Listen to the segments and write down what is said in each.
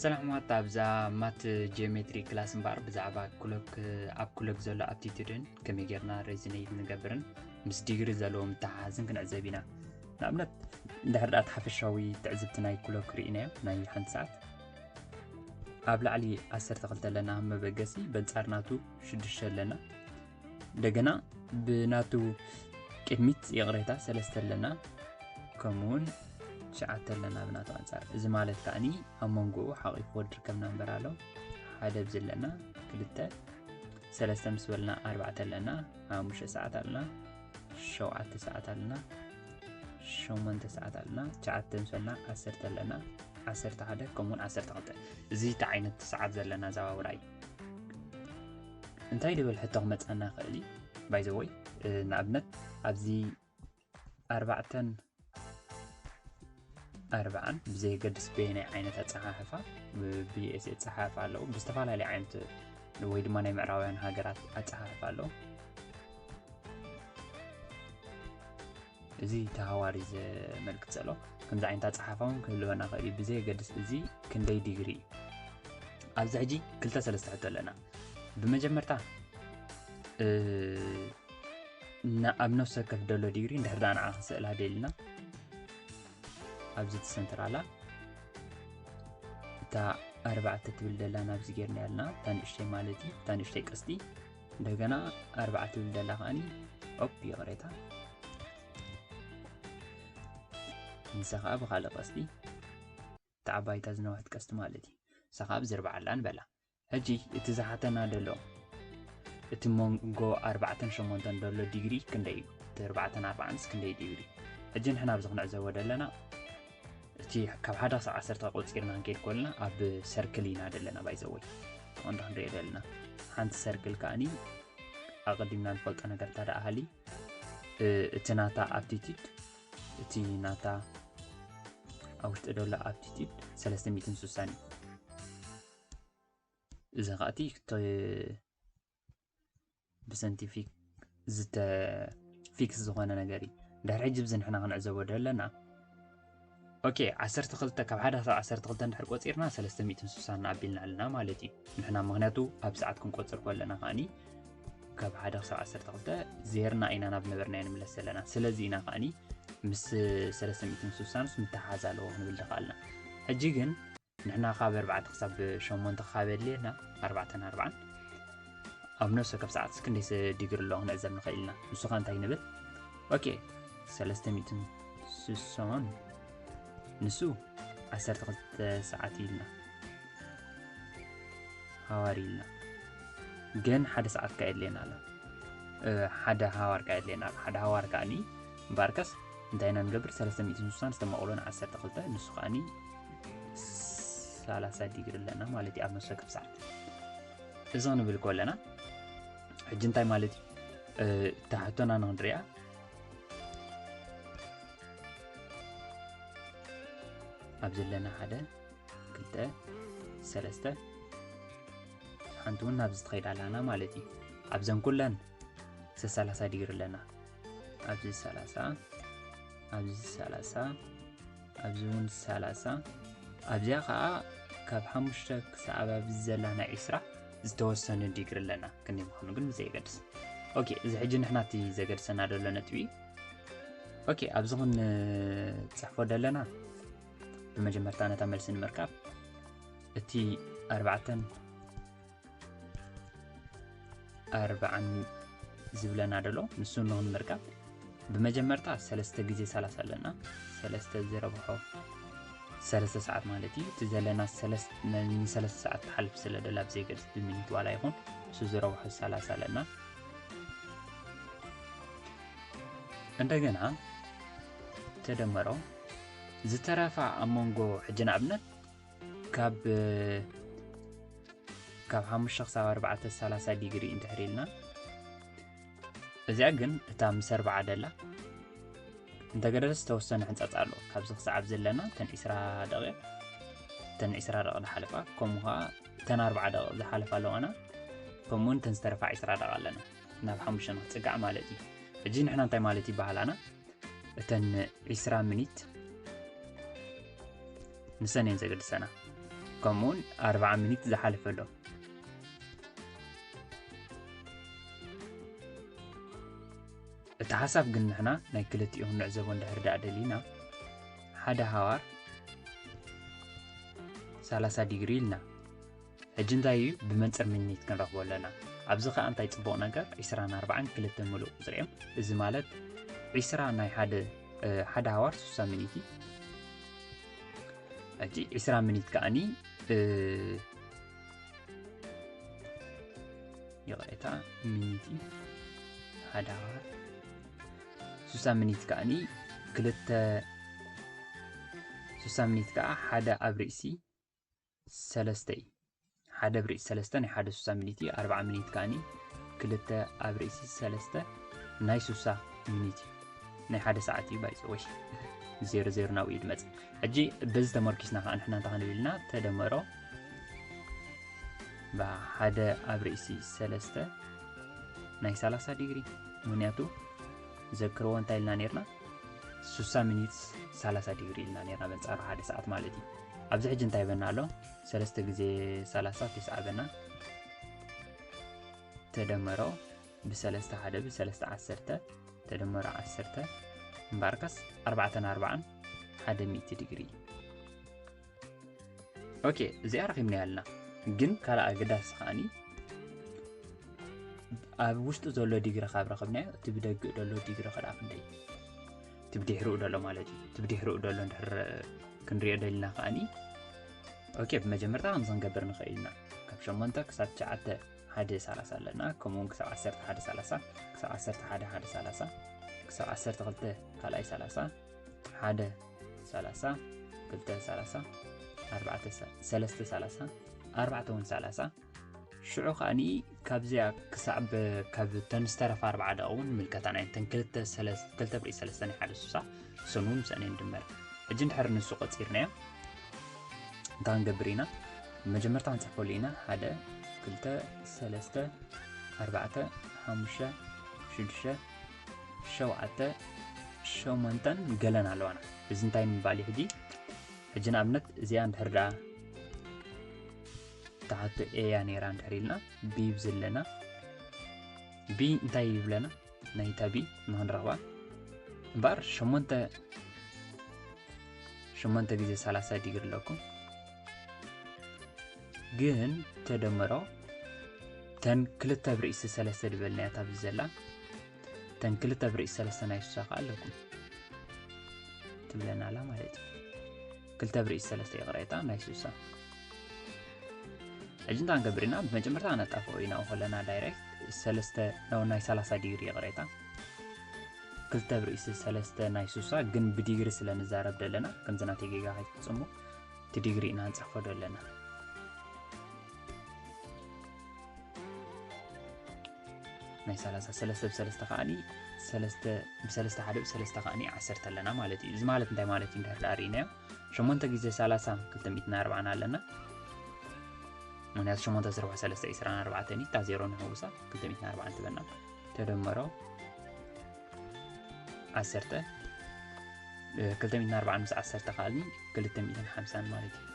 ሰላም ኣሕዋት፣ ኣብዛ ማት ጂኦሜትሪ ክላስ እምበኣር ብዛዕባ ክሎክ፣ ኣብ ክሎክ ዘሎ ኣፕቲቱድን ከመይ ጌርና ሬዝኔት ንገብርን ምስ ዲግሪ ዘለዎ ምትሓሓዝን ክንዕዘብ ኢና። ንኣብነት እንድሕር ደኣ እቲ ሓፈሻዊ ትዕዝብቲ ናይ ክሎክ ርኢናዮ፣ ናይ ሓንቲ ሰዓት ኣብ ላዕሊ ዓሰርተ ክልተ ኣለና መበገሲ፣ በንጻር ናቱ ሽዱሽተ ኣለና። እንደገና ብናቱ ቅድሚት ይቕሬታ ሰለስተ ኣለና፣ ከምኡ እውን ትሽዓተ ኣለና ብናቱ ኣንጻር። እዚ ማለት ከኣኒ ኣብ መንጎኡ ሓቒፍዎ ዝርከብ ናምበር ኣሎ። ሓደ ኣብዚ ኣለና፣ ክልተ፣ ሰለስተ ምስ በልና ኣርባዕተ ኣለና፣ ሓሙሽተ ሰዓት ኣለና፣ ሸውዓተ ሰዓት ኣለና፣ ሸሞንተ ሰዓት ኣለና፣ ትሽዓተ ምስ በልና ዓሰርተ ኣለና፣ ዓሰርተ ሓደ ከምኡውን ዓሰርተ ክልተ። እዚ እቲ ዓይነት ሰዓት ዘለና ኣዘዋውራ እዩ። እንታይ ድብል ሕቶ ክመጻና ይኽእል እዩ? ባይ ዘ ወይ ንኣብነት ኣብዚ ኣርባዕተን ኣርባዓን ብዘየገድስ በየናይ ዓይነት ኣጸሓሕፋ ብዩኤስኤ ኣጸሓሕፋ ኣለዉ፣ ብዝተፈላለየ ዓይነት ወይ ድማ ናይ ምዕራባውያን ሃገራት ኣጸሓሕፋ ኣለዉ። እዚ ተሃዋሪ ዘመልክት ዘሎ ከምዚ ዓይነት ኣጸሓሕፋ እውን ክህልወና ይኽእል እዩ፣ ብዘየገድስ እዚ ክንደይ ዲግሪ እዩ። ኣብዚ ሕጂ ክልተ ሰለስተ ሕቶ ኣለና። ብመጀመርታ እ፣ ና-፣ ኣብ ነፍሲ ወከፍ ደሎ ዲግሪ እንድሕር ደኣ ንዓ ክንስእላ ደሊና፣ ኣብዚ እቲ ሰንተር ኣላ። እታ ኣርባዕተ ትብል ደላ ናብዚ ጌርና ያልና፣ እታ ንእሽተይ ማለት እዩ፣ እታ ንእሽተይ ቀስቲ። እንደገና ኣርባዕተ ትብል ደላ ከኣኒ፣ ኦፕ፣ ይቕሬታ። ንሳ ከኣ ብኻልእ ቀስቲ፣ እታ ዓባይታ ዝነውሐት ቀስቲ ማለት እዩ። ንሳ ከኣ ብዚ ኣርባዓ ኣላ ንበላ። ሕጂ እቲ ዝሓተና ደሎ፣ እቲ መንጎ ኣርባዕተን ሸሞንተን ደሎ ዲግሪ ክንደይ እዩ? እቲ ኣርባዕተን ኣርባዓንስ ክንደይ ዲግሪ? ሕጂ ንሕና ኣብዚ ክንዕዘቦ ደለና፣ እቲ ካብ ሓደ ክሳብ ዓሰርተ ቆጺርና ክንከይድ ከለና ኣብ ሰርክል ኢና ደለና፣ ባይ ዘ ወይ። ተቐንዶ ክንሪኦ ደለና። ሓንቲ ሰርክል ከኣኒ ኣቐዲምና ንፈልጦ ነገር እንተ ደኣ ሃሊ፣ እ፣ እቲ ናታ ኣፕቲቱድ፣ እቲ ናታ ኣብ ውሽጢ ደሎ ኣፕቲቱድ ሰለስተ ሚእትን ስሳን እዩ። እዚ ከኣ እቲ ክቶ-፣ ብሰንቲፊክ ዝተ-፣ ፊክስ ዝኾነ ነገር እዩ። ድሕሪ ሕጂ ብዚ ንሕና ክንዕዘቦ ደለና፣ ኦኬ፣ ዓሰርተ ክልተ፣ ካብ ሓደ ክሳብ ዓሰርተ ክልተ እንድሕር ቆጺርና ሰለስተ ሚእትን ስሳን ኣቢልና ኣለና ማለት እዩ። ንሕና ምኽንያቱ ኣብ ሰዓት ክንቆጽር ከለና ከኣኒ ካብ ሓደ ክሳብ ዓሰርተ ክልተ ዜርና ኢና ናብ ነበርናዮ ንምለስ ዘለና። ስለዚ ኢና ከኣኒ ምስ ሰለስተ ሚእትን ስሳንስ ምትሓሓዝ ኣለዎ ክንብል ድኸኣልና። ሕጂ ግን ንሕና ካብ ኣርባዕተ ክሳብ ሸሞንተ ክኻብ የድልየና፣ ኣርባዕተን ኣርባዓን። ኣብ ነፍሲ ወከፍ ሰዓት ክንደይ ሰ-፣ ዲግሪ ኣሎ ክንዕዘብ ንኽእል ኢና። ንሱ ኸ እንታይ ንብል? ኦኬ፣ ሰለስተ ሚእትን ስሳን ንሱ ዓሰርተ ክልተ ሰዓት ኢልና። ሃዋር ኢልና። ግን ሓደ ሰዓት ከኣ የድልየና ኣሎ። እ፣ ሓደ ሃዋር ከኣ የድልየና ኣሎ። ሓደ ሃዋር ከኣኒ እምበኣርከስ እንታይ ኢና ንገብር? ሰለስተ ሚእትን ስሳን ዝተመቕሎ ንዓሰርተ ክልተ፣ ንሱ ከኣኒ ሰላሳ ዲግሪ ኣለና ማለት እዩ ኣብ ነፍሲ ወከፍ ሰዓት። እዚ ክንብል ከለና ሕጂ እንታይ ማለት እዩ? እ፣ እታ ሕቶና ንኽንሪኣ ኣብዚ ኣለና ሓደ፣ ክልተ፣ ሰለስተ፣ ሓንቲ እውን ናብዚ ትኸይድ ኣላና ማለት እዩ። ኣብዘን ኩለን ሰላሳ ዲግሪ ኣለና። ኣብዚ ሰላሳ፣ ኣብዚ ሰላሳ፣ ኣብዚ እውን ሰላሳ። ኣብዚኣ ኸዓ ካብ ሓሙሽተ ክሳብ ኣብዚ ዘላ ናይ ዒስራ ዝተወሰነ ዲግሪ ኣለና። ክንደይ ምዃኑ ግን ብዘየገድስ። ኦኬ፣ እዚ ሕጂ ንሕና እቲ ዘገድሰና ዘሎ ነጥቢ እዩ። ኦኬ፣ ኣብዚ ክንጽሕፎ ደለና፣ ብመጀመርታ ነታ መልሲ ንምርካብ እቲ ኣርባዕተን ኣርባዓን ዝብለና ደሎ፣ ንሱ ንኽንምርካብ ብመጀመርታ ሰለስተ ግዜ ሰላሳ ኣለና። ሰለስተ ዝረብሖ ሰለስተ ሰዓት ማለት እዩ። እቲ ዘለና ሰለስ-፣ ን-፣ ንሰለስተ ሰዓት ትሓልፍ ስለ ደላ ብዘይገድስ ብሚኒት ዋላ ይኹን፣ እሱ ዝረብሖ ሰላሳ ኣለና። እንደገና ተደመሮ ዝተረፋ ኣብ መንጎ፣ ሕጂ ንኣብነት ካብ፣ ካብ ሓሙሽተ ክሳብ ኣርባዕተ ሰላሳ ዲግሪ እንድሕር ኢልና፣ እዚኣ ግን እታ ምስ ኣርባዓ ደላ እንተገደስ ዝተወሰነ ሕንጻጽ ኣሎ። ካብዚ ክሳብ ዘለና እተን ዒስራ ደቂቕ፣ እተን ዒስራ ደቂቕ ዝሓለፋ፣ ከምኡ ኸዓ እተን ኣርባዓ ደቂቕ ዝሓለፋ ኣለዋና፣ ከምኡውን እተን ዝተረፋ ዒስራ ደቂቕ ኣለና። ናብ ሓሙሽተ ንክጽጋዕ ማለት እዩ። ሕጂ ንሕና እንታይ ማለት ይበሃላና? እተን ዒስራ ሚኒት ንሰን እየን ዘገድሰና። እኮ ከምኡውን ኣርብዓ ሚኒት ዝሓለፈ ኣሎ። እቲ ሓሳብ ግን ንሕና ናይ ክልቲኡ ክንዕዘቦ እንድሕር ደኣ ደሊና፣ ሓደ ሃዋር ሰላሳ ዲግሪ ኢልና። ሕጂ እንታይ እዩ? ብመንጽር ሚኒት ክንረኽቦ ኣለና። ኣብዚ ኸኣ እንታይ ጽቡቕ ነገር፣ ዒስራን ኣርባዓን ክልተ ምሉእ ቁጽሪ እዮም። እዚ ማለት ዒስራ ናይ ሓደ፣ እ፣ ሓደ ሃዋር ስሳ ሚኒት እዩ። ሕጂ ዒስራ ሚኒት ከኣኒ፣ እ፣ ይቕሬታ፣ ሚኒት እዩ። ሓደ ሃዋር ስሳ ሚኒት ከኣኒ ክልተ፣ ስሳ ሚኒት ከኣ ሓደ ኣብ ርእሲ ሰለስተ እዩ። ሓደ ኣብ ርእሲ ሰለስተ ናይ ሓደ ስሳ ሚኒት እዩ። ኣርብዓ ሚኒት ከኣኒ ክልተ ኣብ ርእሲ ሰለስተ ናይ ስሳ ሚኒት እዩ። ናይ ሓደ ሰዓት እዩ ባይዘ ወይ ዜሮ ዜሮ ናብኡ እዩ ዝመጽእ። ሕጂ በዚ ተመርኪስና ከኣ ንሕና እንታይ ክንብል ኢና? ተደመሮ ብሓደ ኣብ ርእሲ ሰለስተ ናይ ሰላሳ ዲግሪ። ምኽንያቱ ዘክርዎ እንታይ ኢልና ኔርና? ስሳ ሚኒት ሰላሳ ዲግሪ ኢልና ኔርና፣ በንጻሩ ሓደ ሰዓት ማለት እዩ። ኣብዚ ሕጂ እንታይ በና ኣሎ? ሰለስተ ግዜ ሰላሳ ተስዓ በና። ተደመሮ ብሰለስተ ሓደ ብሰለስተ ዓሰርተ፣ ተደመሮ ዓሰርተ፣ እምበኣርከስ ኣርባዕተን ኣርባዓን ሓደ ሚእቲ ዲግሪ። ኦኬ፣ እዚኣ ረኺብናያ ኣለና። ግን ካልእ ኣገዳሲ ከኣኒ ኣብ ውሽጡ ዘሎ ዲግሪ ካብ ረኽብናዮ፣ እቲ ብደግእ ዘሎ ዲግሪ ከኣ ክንደይ? እቲ ብድሕሪኡ ዘሎ ማለት እዩ። እቲ ብድሕሪኡ ዘሎ እንድሕር ክንሪኦ ደሊና ከኣኒ፣ ኦኬ፣ ብመጀመርታ ከምዚ ክንገብር ንኽእል ኢና። ካብ ሸሞንተ ክሳብ ትሽዓተ ሓደ ሰላሳ ኣለና፣ ከምኡውን ክሳብ ዓሰርተ ሓደ ሰላሳ፣ ክሳብ ዓሰርተ ሓደ ሓደ ሰላሳ፣ ክሳብ ዓሰርተ ክልተ ካልኣይ ሰላሳ፣ ሓደ ሰላሳ፣ ክልተ ሰላሳ፣ ኣርባዕተ ሰ-፣ ሰለስተ ሰላሳ፣ ኣርባዕተ እውን ሰላሳ። ሽዑ ከኣኒ ካብዚኣ ክሳዕ ብ-፣ ካብ ተን ዝተረፋ ኣርባዓ ደቂቕ እውን ንምልከታ ናይ ተን ክልተ ሰለስ-፣ ክልተ ብርዒ ሰለስተ ናይ ሓደ ስሳ ሰን እውን ምስአን ንድመር። ሕጂ እንድሕር ንሱ ቆጺርናዮ እንታይ ክንገብር ኢና? መጀመርታ ክንጽሕፈሉ ኢና። ሓደ፣ ክልተ፣ ሰለስተ፣ ኣርባዕተ፣ ሓሙሽተ፣ ሽዱሽተ፣ ሸውዓተ፣ ሸሞንተን ገለን ኣለዋና። እዚ እንታይ ንምባል እዩ ሕጂ? ሕጂ ንኣብነት እዚኣ እንድሕር ደኣ ተሓቶ ኤያ ነይራ እንድሕር ኢልና፣ ቢ ይብዝለና። ቢ እንታይ ይብለና? ናይታ ቢ ንኽንረኽባ። እምበኣር ሸሞንተ፣ ሸሞንተ ግዜ ሰላሳ ዲግሪ ኣለኩም። ግን ተደመሮ ተን ክልተ ብርእሲ ሰለስተ ድበልናያ እታ ኣብዚ ዘላ፣ ተን ክልተ ብርእሲ ሰለስተ ናይ ሱሳ ከኣ ኣለኩም ትብለና ኣላ ማለት እዩ። ክልተ ብርእሲ ሰለስተ ይቕሬታ ናይ ሱሳ። ሕጂ እንታይ ክንገብር ኢና? ብመጀመርታ ነጣፍኦ ኢና ከለና ዳይሬክት ሰለስተ፣ ኖ፣ ናይ ሰላሳ ዲግሪ ይቕሬታ። ክልተ ብርእሲ ሰለስተ ናይ ሱሳ ግን ብዲግሪ ስለ ንዛረብ ደለና፣ ከምዚ ናተይ ጌጋ ከይትፍጽሙ፣ እቲ ዲግሪ ኢና ንጽሕፎ ደለና። ናይ ሰላሳ ሰለስተ ብሰለስተ ከኣኒ ሰለስተ፣ ብሰለስተ ሓደ ብሰለስተ ከኣኒ ዓሰርተ ኣለና ማለት እዩ። እዚ ማለት እንታይ ማለት እዩ? እንድሕር ደኣ ርኢናዮ፣ ሸሞንተ ግዜ ሰላሳ ክልተ ሚእትን ኣርባዓን ኣለና። ምኽንያቱ ሸሞንተ ስርሑ ሰለስተ ዒስራን ኣርባዕተን እዩ፣ እታ ዜሮ ንሕውሳ ክልተ ሚእትን ኣርባዓን ትበና። ተደመሮ ዓሰርተ፣ እ፣ ክልተ ሚእትን ኣርባዓን ምስ ዓሰርተ ከኣኒ ክልተ ሚእትን ሓምሳን ማለት እዩ።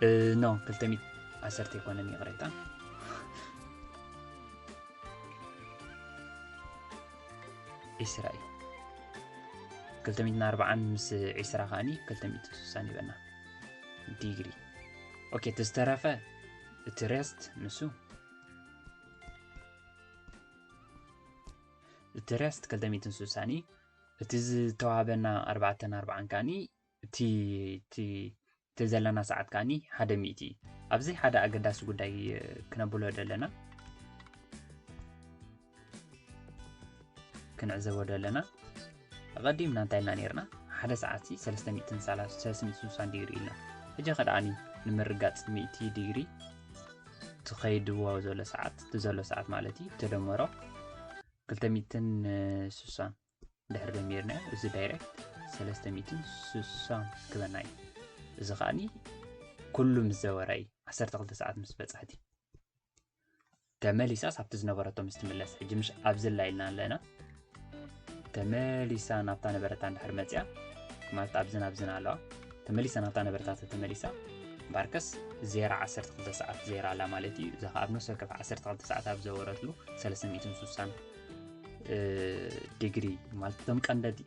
እ፣ ኖ፣ ክልተ ሚእቲ ዓሰርተ ኣይኮነን፣ ይቕሬታ። ዒስራ እዩ። ክልተ ሚእትን ኣርባዓን ምስ ዒስራ ከኣኒ ክልተ ሚእትን ስሳን ይበና ዲግሪ። ኦኬ፣ እቲ ዝተረፈ፣ እቲ ሬስት ንሱ፣ እቲ ሬስት ክልተ ሚእትን ስሳን እዩ። እቲ ዝተዋህበና ኣርባዕተን ኣርባዓን ከኣኒ፣ እቲ፣ እቲ፣ እቲ ዘለና ሰዓት ከኣኒ ሓደ ሚእቲ እዩ። ኣብዚ ሓደ ኣገዳሲ ጉዳይ ክነብሎ ደለና፣ ክንዕዘቦ ደለና። ኣቐዲምና እንታይ ኢልና ነይርና? ሓደ ሰዓት ሲ ሰለስተ ሚእትን ሰላሳ፣ ሰለስተ ሚእትን ስሳን ዲግሪ ኢልና። ሕጂ ከ ደኣኒ ንምርጋጽ ሚእቲ ዲግሪ ትኸይድዎ ዘሎ ሰዓት፣ እቲ ዘሎ ሰዓት ማለት እዩ፣ ተደመሮ ክልተ ሚእትን ስሳን ድሕሪ ደሚርናዮ፣ እዚ ዳይሬክት ሰለስተ ሚእትን ስሳን ክበና እዩ። እዚ ከኣኒ ኩሉ ምስ ዘወረ እዩ፣ ዓሰርተ ክልተ ሰዓት ምስ በጽሐት እዩ። ተመሊሳስ ኣብቲ ዝነበረቶ ምስ ትምለስ፣ ሕጂ ምሽ ኣብዚ ኣላ ኢልና ኣለና። ተመሊሳ ናብታ ነበረታ እንድሕር መጽያ፣ ማለት ኣብዝን ኣብዝን ኣለዋ። ተመሊሳ ናብታ ነበረታ ተመሊሳ፣ እምበኣርከስ ዜራ ዓሰርተ ክልተ ሰዓት ዜራ ኣላ ማለት እዩ። እዛ ከኣ ኣብ ነፍሲ ወከፍ ዓሰርተ ክልተ ሰዓት ኣብ ዘወረትሉ ሰለስተ ሚእትን ስሳን ዲግሪ ማለት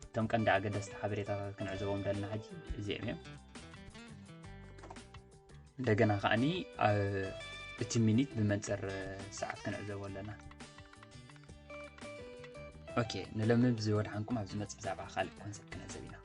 እቶም ቀንዲ ኣገደስቲ ሓበሬታታት ክንዕዘቦም ደለና ሕጂ እዚኦም እዮም። እንደገና ከዓኒ እቲ ሚኒት ብመንፅር ሰዓት ክንዕዘቦ ኣለና። ኦኬ፣ ንለምብ ዝወድሓንኩም ኣብ ዝመፅእ ብዛዕባ ካልእ ኮንሰፕት ክንዕዘብ ኢና።